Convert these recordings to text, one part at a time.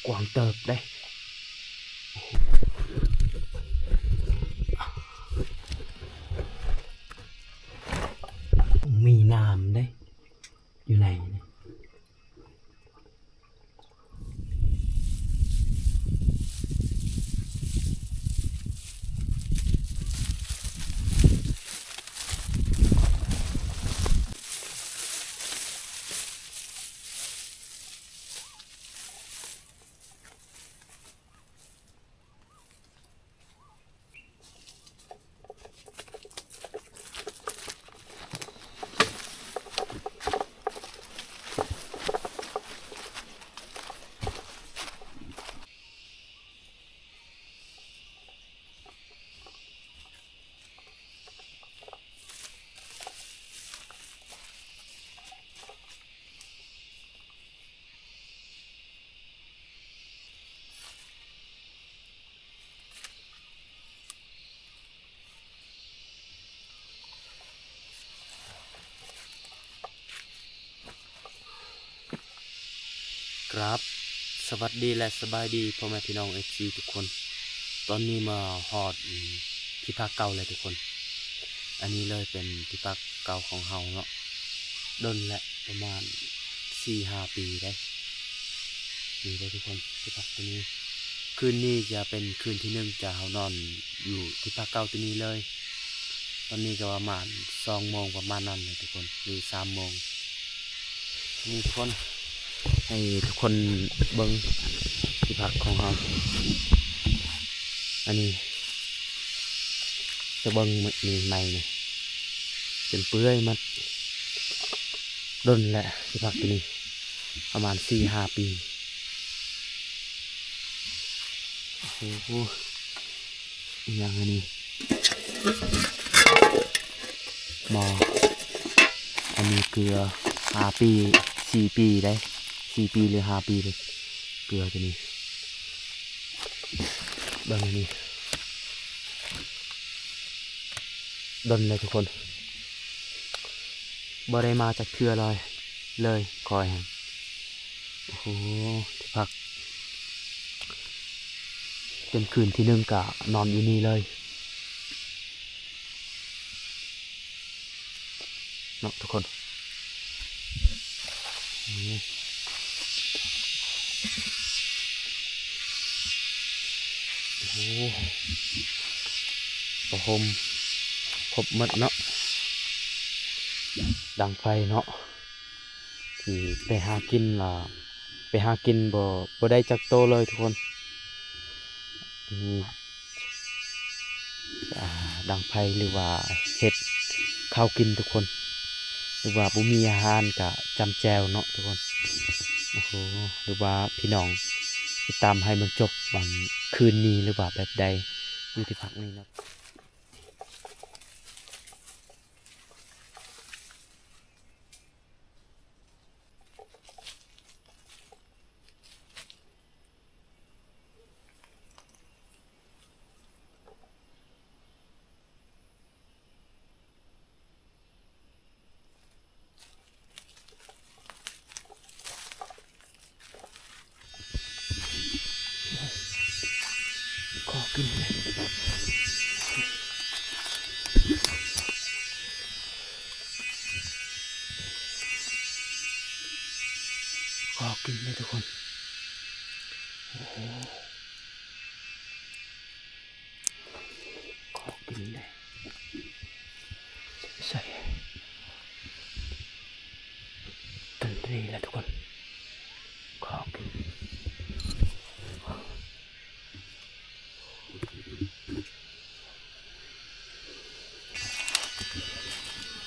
ກວ້າງເຕີບເດ້. ໂອ້ໂຫ ມີນ້ຳເດ້ ຢູ່ໃນນີ້. ກາບສະຫວັດດີ ແລະ ສະບາຍດີພໍ່ແມ່ພີ່ນ້ອງ ເອັຟຊີ ທຸກຄົນ. ຕອນນີ້ມາຮອດ ອືມ ທີ່ພັກເກົ່າແລ້ວທຸກຄົນ. ອັນນີ້ເລີຍເປັນທີ່ພັກເກົ່າຂອງເຮົາເນາະ ດົນແລ້ວ ປະມານສີ່ຫ້າປີໄດ້. ນີ້ເດີທຸກຄົນ ທີ່ພັກຕົວນີ້ ຄືນນີ້ຈະເປັນຄືນທີໜຶ່ງ ຈະເຮົານອນຢູ່ທີ່ພັກເກົ່າຕົວນີ້ເລີຍ. ຕອນນີ້ກໍປະມານສອງໂມງປະມານນັ້ນແຫຼະທຸກຄົນ ຫຼືສາມໂມງ. ນີ້ທຸກຄົນ ໃຫ້ທຸກຄົນເບິ່ງທີ່ພັກຂອງເຮົາ. ອັນນີ້ຈະເບິ່ງໃໝ່ໆ ນີ້ ຈົນເປື່ອຍໝົດ. ດົນແຫຼະທີ່ພັກຕົວນີ້ ປະມານສີ່ຫ້າປີ. ໂອ້ໂຫ ອີຫຍັງອັນນີ້? ໝໍ້. ອັນນີ້ເກືອ ຫ້າປີ ສີ່ປີໄດ໋ ສີ່ປີ ຫຼື ຫ້າປີເດ້ ເກືອຕົວນີ້. ເບິ່ງອັນນີ້ ດົນເລີຍທຸກຄົນ ບໍ່ໄດ້ມາຈັກເທື່ອເລີຍ ເລີຍ ຂ້ອຍຫັ້ນ. ໂອ້ໂຫ ທີ່ພັກ ເປັນຄືນທີໜຶ່ງກະນອນຢູ່ນີ້ເລີຍເນາະທຸກຄົນ. ອືມ ໂອ້ໂຫ ຜ້າຫົ່ມຄົບໝົດເນາະ ດັງໄຟເນາະ. ທີ່ໄປຫາກິນລະ ໄປຫາກິນບໍ່ ບໍ່ໄດ້ຈັກໂຕເລີຍທຸກຄົນ. ມີ ອ່າ ດັງໄຟ ຫຼືວ່າເຮັດເຂົ້າກິນທຸກຄົນ ຫຼືວ່າບໍ່ມີອາຫານກະຈ້ຳແຈ່ວເນາະທຸກຄົນ. ໂອ້ໂຫ ຫຼືວ່າພີ່ນ້ອງຕິດຕາມໃຫ້ມັນຈົບ ບາງຄືນນີ້ ຫຼືວ່າແບບໃດ ຢູ່ທີ່ພັກນີ້ເນາະ. ຂໍກິນແດ່ ຂໍກິນແດ່ທຸກຄົນ. ໂອ້ໂຫ ຂໍກິນແດ່ ໃສ່ ຕົນນີ້ແຫຼະທຸກຄົນ ຂໍກິນ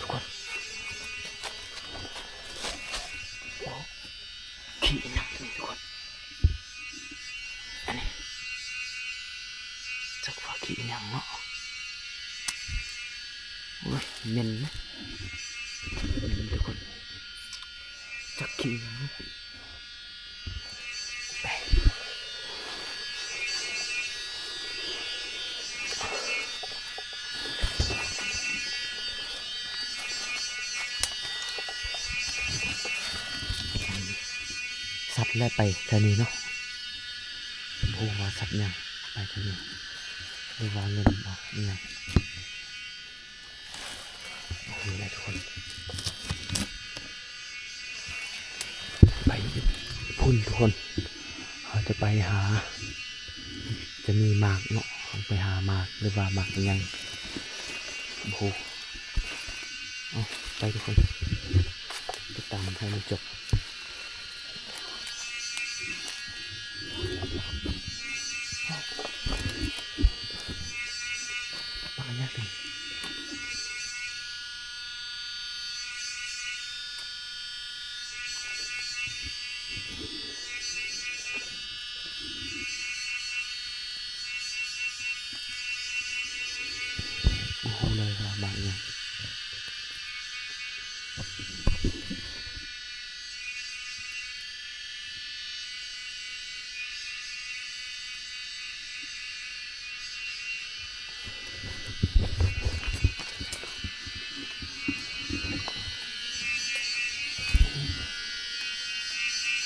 ທຸກຄົນ. ໂອ້ ຂີ້ອີຫຍັງນີ້ທຸກຄົນ ອັນນີ້ ຈັກວ່າຂີ້ອີຫຍັງເນາະ. ໂອ້ຍ ເໝັນນະ ເໝັນທຸກຄົນ ຈັກຂີ້ອີຫຍັງ. ສັດແລ່ໄປແຖວນີ້ເນາະ. ບໍ່ຮູ້ວ່າສັດຫຍັງໄປທາງນີ້ ຫຼືວ່າເງິນບໍ ອີ່ຫຍັງ. ໂອ້ໂຫ ນີ້ແຫຼະທຸກຄົນ ໄປພຸ້ນທຸກຄົນ ເຮົາຈະໄປຫາ ຈະມີໝາກເນາະ ເຮົາໄປຫາໝາກ ຫຼືວ່າໝາກອີ່ຫຍັງ ບໍ່ຮູ້. ເອົາ ໄປທຸກຄົນ ຕິດຕາມໃຫ້ມັນຈົບ. ປາຫຍັງນີ້? ບໍ່ຮູ້ເລີຍວ່າໝາກຫຍັງ.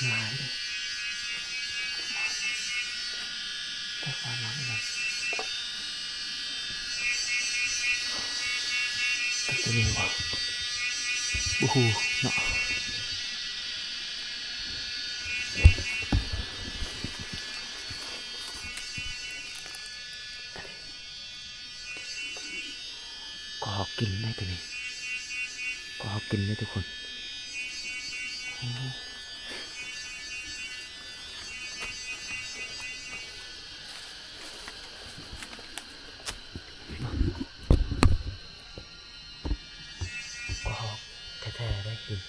ຫຼາຍເດ້ ແຕ່ວ່າຫຼາຍເດ້ ແຕ່ຕົວນີ້ບໍ່ ບໍ່ຮູ້ເນາະ. ກໍຫອກກິນໄດ້ຕົວນີ້ ກໍຫອກກິນໄດ້ທຸກຄົນ. ກໍຫອກແທ້ໆ ໄດ້ກິນ.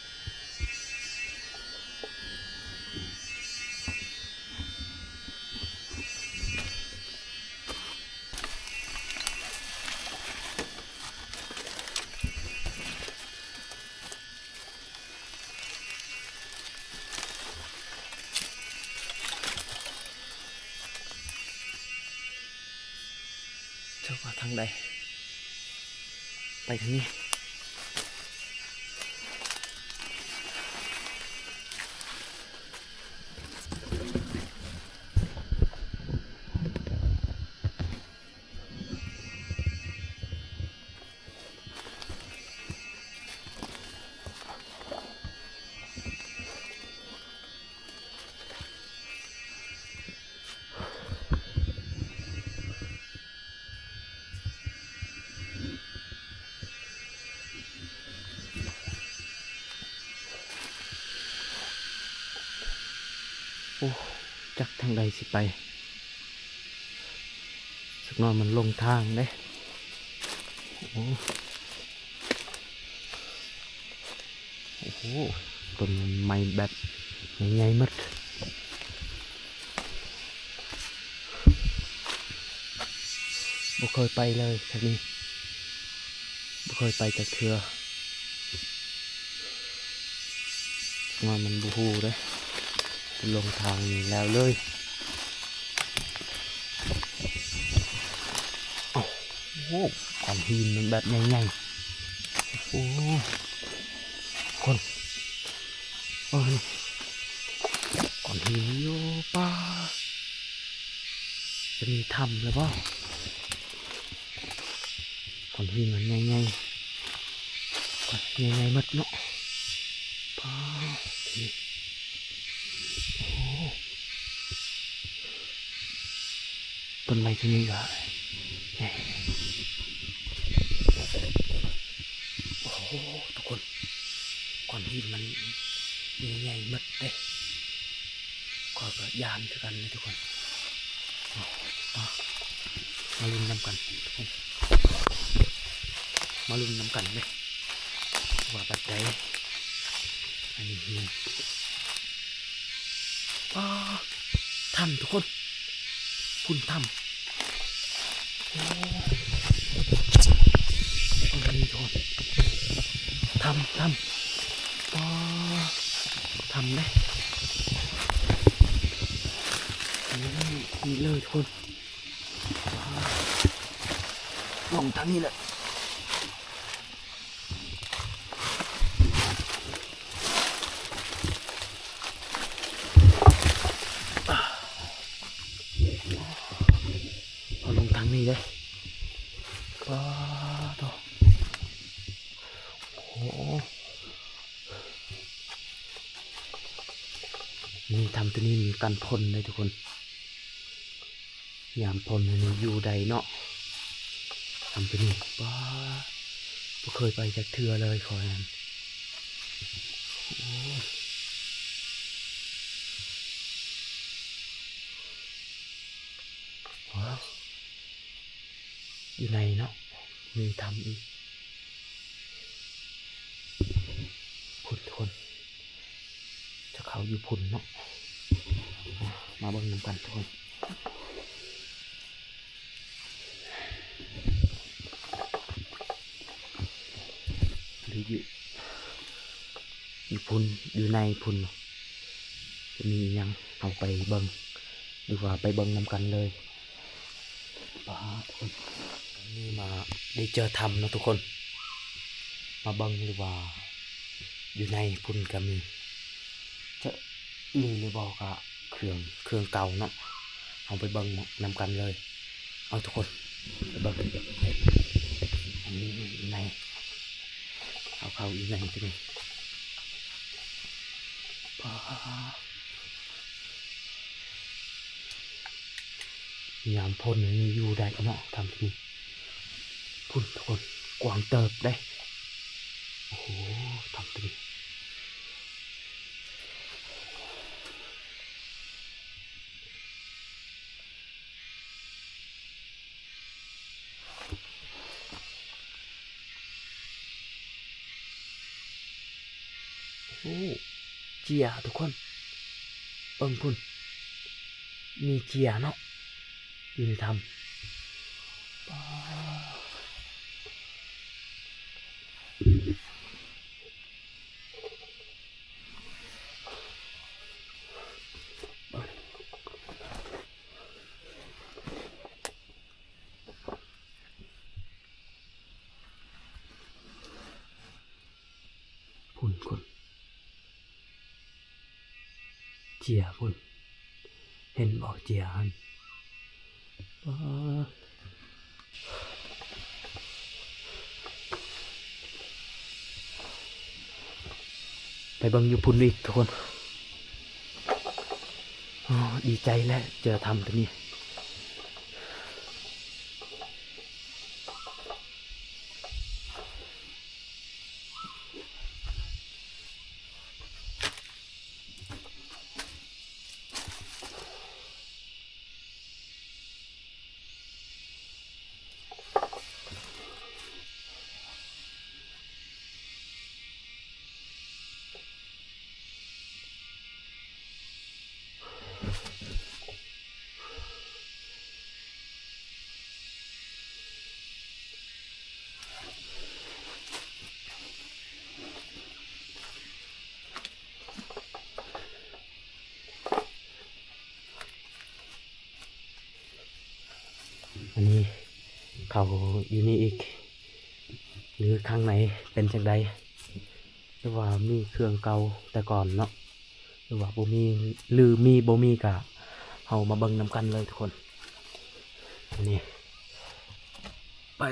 ຈັກວ່າທາງໃດ ໄປທາງນີ້. ໂອ້ ຈັກທາງໃດຊິໄປ. ຈັກໜ້ອຍມັນຫຼົງທາງເດ້. ໂອ້ ໂອ້ໂຫ ຕົ້ນໄມ້ແບບໃຫຍ່ໆໝົດ. ບໍ່ເຄີຍໄປເລີຍທາງນີ້ ບໍ່ເຄີຍໄປຈັກເທື່ອ. ວ່າມັນບໍ່ຮູ້ເດ້ ລົງທາງນີ້ແລ້ວເລີຍ. ໂອ້ໂຫ ກ້ອນຫີນມັນແບບໃຫຍ່ໆ. ໂອ້ ຄົນ ເອີ ນີ້ ກ້ອນຫີນຢູ່. ປ້າ ຈະມີຖ້ຳຫຼືບໍ່? ກ້ອນຫີນມັນໃຫຍ່ໆ ກ້ອນໃຫຍ່ໆໝົດເນາະ. ປ້າ ໂອ້ ຕົ້ນໄມ້ທີ່ນີ້ກໍໃຫຍ່. ໂອ້ ທຸກຄົນ ກ້ອນຫີນມັນໃຫຍ່ໆໝົດເດ້. ຂ້ອຍກໍຢ້ານຄືກັນເດ້ທຸກຄົນ. ມາ ມາ ມາລຸ້ນນຳກັນທຸກຄົນ ມາລຸ້ນນຳກັນເດ້ ວ່າແບບໃດ. ອັນນີ້ຫີນ ປ້າ ຖ້ຳທຸກຄົນ ພຸ້ນຖ້ຳ. ໂອ້ ໂອ້ ນີ້ທຸກຄົນ ຖ້ຳ ຖ້ຳ ປ້າ ຖ້ຳເດ້. ນີ້ ນີ້ເລີຍທຸກຄົນ ລົງທາງນີ້ແຫຼະ. ໂ ນີ້ເດ້. ປາໂທ້ ໂອ້ ນີ້ຖ້ຳໂຕນີ້ມີກັນຝົນເດ້ທຸກຄົນ. ຍາມຝົນນີ້ຢູ່ໄດ້ເນາະ ຖ້ຳໂຕນີ້. ປາ ບໍ່ເຄີຍໄປຈັກເທື່ອເລີຍຂ້ອຍນັ້ນ. ໂອ້ຍ ວ້າວ ຢູ່ໃນເນາະ ມີຖ້ຳອີກ ພຸ້ນທຸກຄົນ. ຈະເຂົ້າຢູ່ພຸ້ນເນາະ ມາເບິ່ງນຳກັນທຸກຄົນ. ຫຼືຢູ່ ຢູ່ພຸ້ນ ຢູ່ໃນພຸ້ນ ຈະມີອີ່ຫຍັງ ເຮົາໄປເບິ່ງ ຫຼືວ່າໄປເບິ່ງນຳກັນເລີຍ. ປາ ທຸກຄົນ ນີ້ມາໄດ້ເຈີຖ້ຳເນາະທຸກຄົນ ມາເບິ່ງ ຫຼືວ່າຢູ່ໃນພຸ້ນກະມີ ຈະມີຫຼືບໍ່ກະເຄື່ອງ ເຄື່ອງເກົ່າເນາະ ເຮົາໄປເບິ່ງນຳກັນເລີຍ. ເອົາທຸກຄົນ ໄປເບິ່ງ ອັນນີ້ຢູ່ໃນ ເອົາເຂົ້າຢູ່ໃນໂຕນີ້. ປາ ຍາມຝົນນີ້ຢູ່ໄດ້ເນາະ ຖ້ຳນີ້. ພຸ້ນທຸກຄົນ ກວ້າງເຕີບເດ້. ໂອ້ໂຫ ຖ້ຳໂຕນີ້ ໂອ້ ເຈ້ຍທຸກຄົນ ເບິ່ງພຸ້ນ ມີເຈ້ຍເນາະ ຢູ່ໃນຖ້ຳ. ປາ ພຸ້ນຄົນ ເຈ້ຍພຸ້ນ ເຫັນບໍ່ເຈ້ຍຫັ້ນ. ປາ ໄປເບິ່ງຢູ່ພຸ້ນອີກທຸກຄົນ. ໂອ້ ດີໃຈແຫຼະ ເຈີຖ້ຳໂຕນີ້. ອັນນີ້ເຂົ້າຢູ່ນີ້ອີກ ຫຼືຂ້າງໃນເປັນຈັ່ງໃດ ຫຼືວ່າມີເຄື່ອງເກົ່າແຕ່ກ່ອນເນາະ ຫຼືວ່າບໍ່ມີ ຫຼືມີບໍ່ມີກະ ເຮົາມາເບິ່ງນຳກັນເລີຍທຸກຄົນ. ນີ້ ໄປ.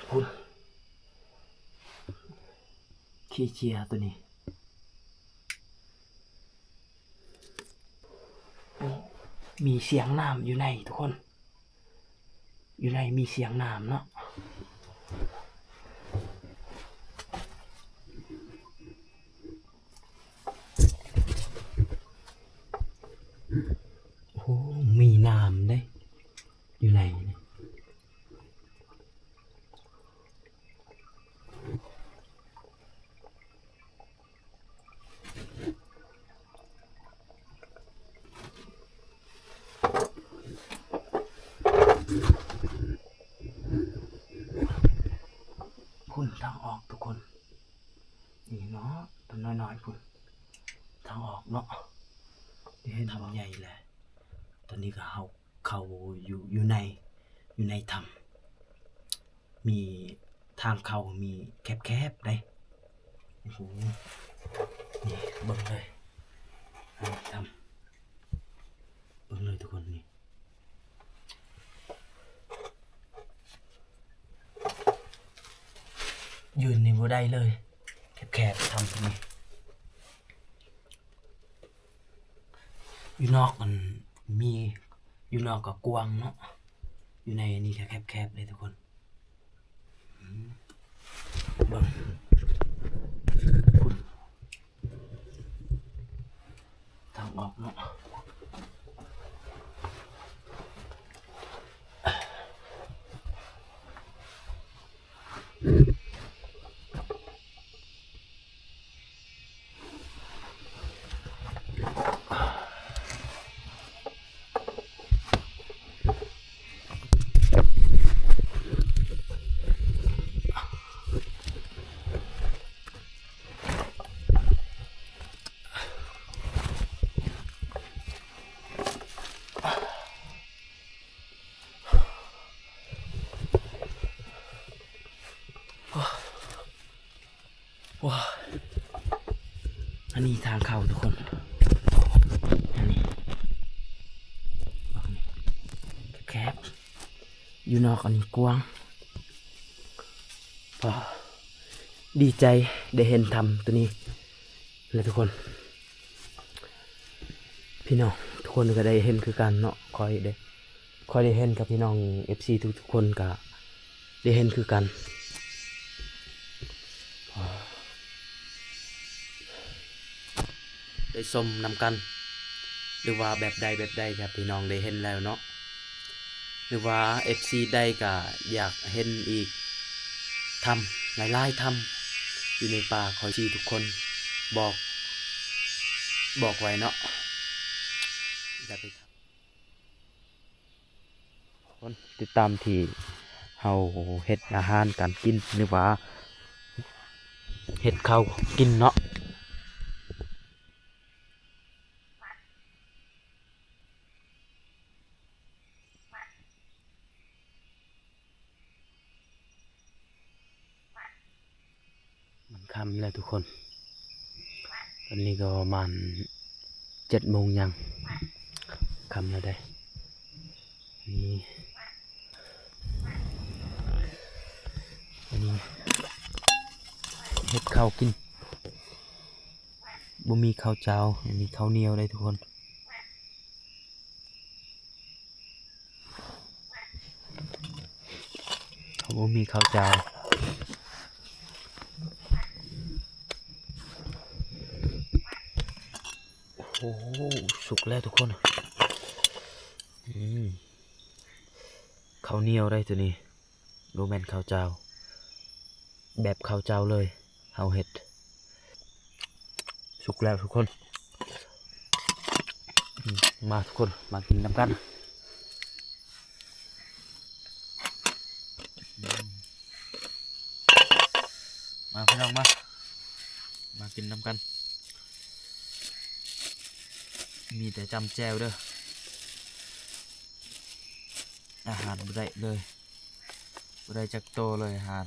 ພຸ້ນ ຂີ້ເຈ້ຍໂຕນີ້ ມີຊຽງນ້ຳຢູ່ໃນທຸກຄົນ. ຢູ່ໃນມີຊຽງນ້ຳເນາະ. ນ້ອຍໆພຸ້ນ ທາງອອກເນາະ ເຫັນຖ້ຳໃຫຍ່ແຫຼະ. ຕອນນີ້ກໍເຮົາເຂົ້າຢູ່ ຢູ່ໃນ ຢູ່ໃນຖ້ຳ ມີທາງເຂົ້າມີແຄບໆເດ້. ໂອ້ໂຫ ນີ້ເບິ່ງເລີຍ ໃນຖ້ຳ ເບິ່ງເລີຍທຸກຄົນ ນີ້ ຢືນນີ້ບໍ່ໄດ້ເລີຍ ແຄບໆ ຖ້ຳນີ້. ຢູ່ນອກມັນມີ ຢູ່ນອກກໍກວ້າງເນາະ ຢູ່ໃນນີ້ກໍແຄບໆເດ້ທຸກຄົນ. ອືມ ເບິ່ງ ທາງອອກເນາະ. ວ້າ ອັນນີ້ທາງເຂົ້າທຸກຄົນ ອັນນີ້ແຄບ ຢູ່ນອກອັນນີ້ກວ້າງ. ວ້າ ດີໃຈໄດ້ເຫັນຖ້ຳໂຕນີ້ແຫຼະທຸກຄົນ. ພີ່ນ້ອງທຸກຄົນກໍໄດ້ເຫັນຄືກັນເນາະ ຂ້ອຍໄດ້ ຂ້ອຍໄດ້ເຫັນກັບພີ່ນ້ອງເອັຟຊີທຸກໆຄົນກະໄດ້ເຫັນຄືກັນ ໄດ້ຊົມນຳກັນ ຫຼືວ່າແບບໃດແບບໃດກະພີ່ນ້ອງໄດ້ເຫັນແລ້ວເນາະ ຫຼືວ່າເອັຟຊີໃດກະຢາກເຫັນອີກ ຖ້ຳຫຼາຍໆຖ້ຳຢູ່ໃນປ່າ ຂໍເອັຟຊີທຸກຄົນບອກ ບອກໄວ້ເນາະ ຢ່າໄປ ຄົນຕິດຕາມທີ່ເຮົາເຮັດອາຫານການກິນ ຫຼືວ່າເຮັດເຂົ້າກິນເນາະ. ມັນຄ່ຳແລ້ວທຸກຄົນ ຕອນນີ້ກໍປະມານເຈັດໂມງຍັງ ຄ່ຳແລ້ວເດ້. ນີ້ ອັນນີ້ເຮັດເຂົ້າກິນ ບໍ່ມີເຂົ້າເຈົ້າ ອັນນີ້ເຂົ້າໜຽວເດ້ທຸກຄົນ. ເຂົາບໍ່ມີເຂົ້າເຈົ້າ. ໂອ້ ສຸກແລ້ວທຸກຄົນ. ອືມ ເຂົ້າໜຽວໄດ໋ໂຕນີ້ ບໍ່ແມ່ນເຂົ້າເຈົ້າ ແບບເຂົ້າເຈົ້າເລີຍ ເຮົາເຮັດ. ສຸກແລ້ວທຸກຄົນ. ອືມ ມາທຸກຄົນ ມາກິນນຳກັນ. ອືມ ມາພີ່ນ້ອງມາ ມາກິນນຳກັນ. ມີແຕ່ຈ້ຳແຈ່ວເດີ ອາຫານບໍ່ໄດ້ເລີຍ ບໍ່ໄດ້ຈັກໂຕເລີຍ ອາຫານ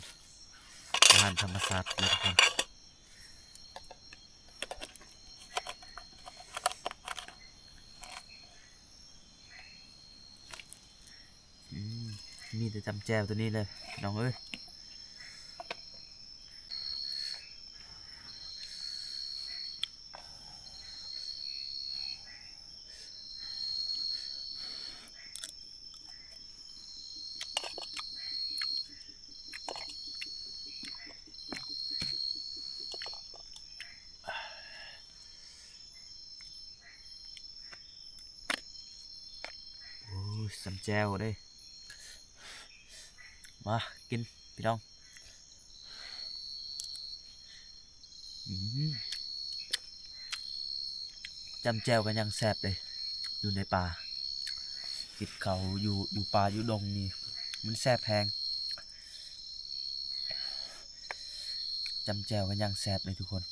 ອາຫານທຳມະຊາດເລີຍທຸກຄົນ. ອືມ ມີແຕ່ຈ້ຳແຈ່ວໂຕນີ້ເລີຍພີ່ນ້ອງເອີຍ. ໂອ້ຍ ຈ້ຳແຈ່ວເດ້. ມາກິນພີ່ນ້ອງ. ອືມ ຈ້ຳແຈ່ວກໍຍັງແຊບເດ້ ຢູ່ໃນປ່າ ກິນເຂົ້າຢູ່ ຢູ່ປ່າຢູ່ດົງນີ້ ມັນແຊບແຮງ. ຈ້ຳແຈ່ວກໍຍັງແຊບເດ້ທຸກຄົນ.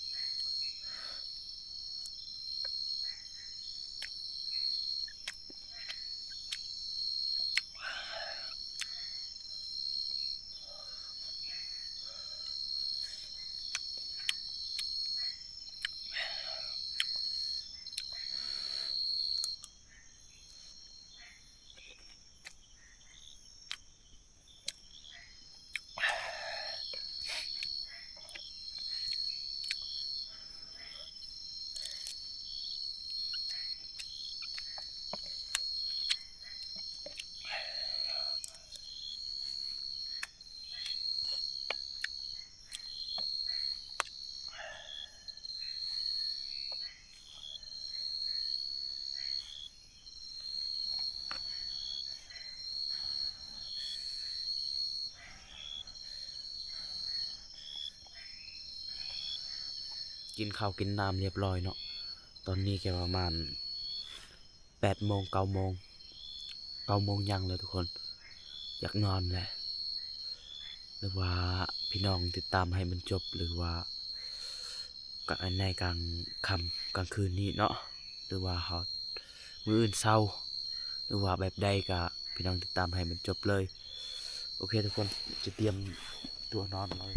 ກິນເຂົ້າກິນນ້ຳຮຽບຮ້ອຍເນາະ. ຕອນນີ້ກໍປະມານແປດໂມງ ເກົ້າໂມງ ເກົ້າໂມງຍັງແລ້ວທຸກຄົນ ຢາກນອນແຫຼະ. ຫຼືວ່າພີ່ນ້ອງຕິດຕາມໃຫ້ມັນຈົບ ຫຼືວ່າ ກະ ໃນກາງຄ່ຳກາງຄືນນີ້ເນາະ ຫຼືວ່າຮອດມື້ອື່ນເຊົ້າ ຫຼືວ່າແບບໃດ ກະພີ່ນ້ອງຕິດຕາມໃຫ້ມັນຈົບເລີຍ. ໂອເຄທຸກຄົນ ຈະຕຽມຕົວນອນແລ້ວ.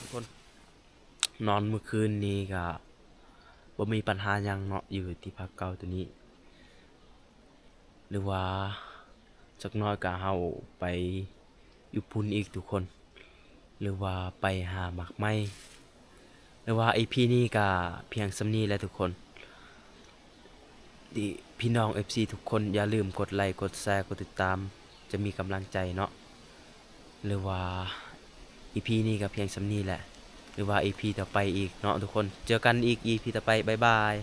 ທຸກຄົນ ນອນມື້ຄືນນີ້ກະບໍ່ມີບັນຫາຫຍັງເນາະ ຢູ່ທີ່ພັກເກົ່າໂຕນີ້ ຫຼືວ່າຈັກໜ້ອຍກະເຮົາໄປຢູ່ພຸ້ນອີກທຸກຄົນ ຫຼືວ່າໄປຫາໝາກໄມ້ ຫຼືວ່າອີພີນີ້ກະພຽງສ່ຳນີ້ແຫຼະທຸກຄົນ. ທີ່ພີ່ນ້ອງເອັຟຊີທຸກຄົນ ຢ່າລືມກົດໄລ ກົດແຊ ກົດຕິດຕາມ ຈະມີກຳລັງໃຈເນາະ ຫຼືວ່າອີພີນີ້ກະພຽງສ່ຳນີ້ແຫຼະ ຫຼືວ່າອີພີຕໍ່ໄປອີກເນາະທຸກຄົນ. ເຈີກັນອີກອີພີຕໍ່ໄປ ບາຍບາຍ.